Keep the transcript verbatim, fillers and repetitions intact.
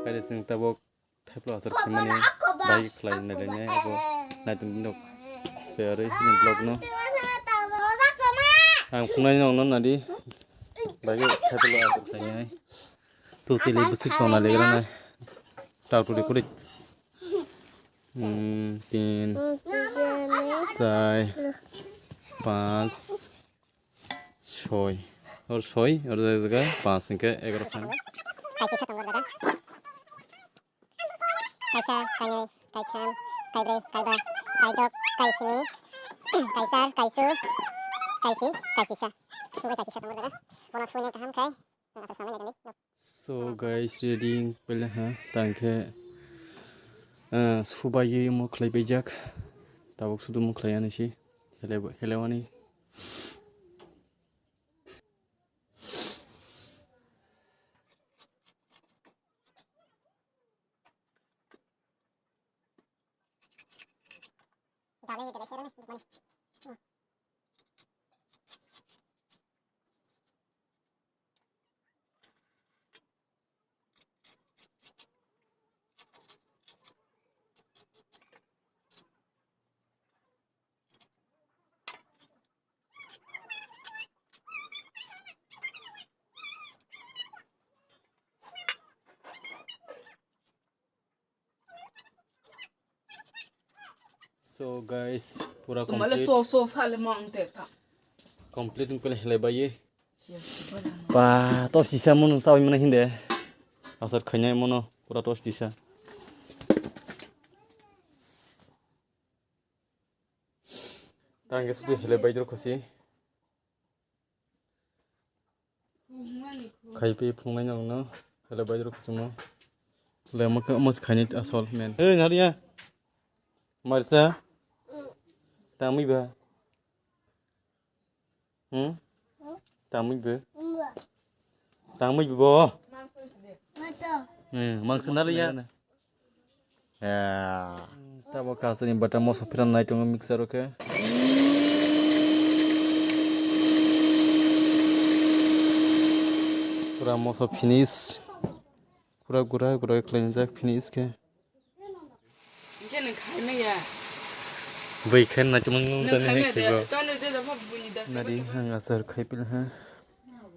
Khaide chwng tabuk thaiplo asar khaimani bai khlai nai lainai abo naitung nok se aro ini vlog no ang phunai nong non nadi bai thaiplo asar khainai. Totally bwswk tongna legra nai. Tau tuli kuri. Hmm, tin, char, panch, soi. Or soi, or jaga panch hingke egaroh khan. Kaisa, kainwi, kaitham, kaibrwi, kaiba, kaidok, kaisni, kaisar, kaisu, kaisi, kaisisa. Subai kaisisa tongma jaga. Bono suinai kaham khai. Ang asal samai nai tongdi. So guys, ready pele ha tangke, ah, subaiywi omo khlai baijak. Tabuk sudu omo khlai ani si hele helewani. So guys, pura Tumale complete. So so sale mang te ta. Complete wngkhe helai bai. Yes, bala. Ba, to sisa mun sawi mana hinde. Asar khanya mono pura to sisa. Tangke sudu helai bai dro khasi. Khai pi phungnai nang no. Hele bai rok kusumo. Le mo mo khaini asol men. Hey nariya. Marsa. Tangmi ba. Hmm? Tangmi ba. Tangmi ba. Eh, mangsa nariya. Ya. Tabo kasani bata moso phiran nai tongo mixer o khe. Pura moso finish. Pura gura gura khlainjak finish khe. Hingke nung khaimaya. Bai khe nai tumung nung tani hai khibo. Nari hang asar khai pil ha.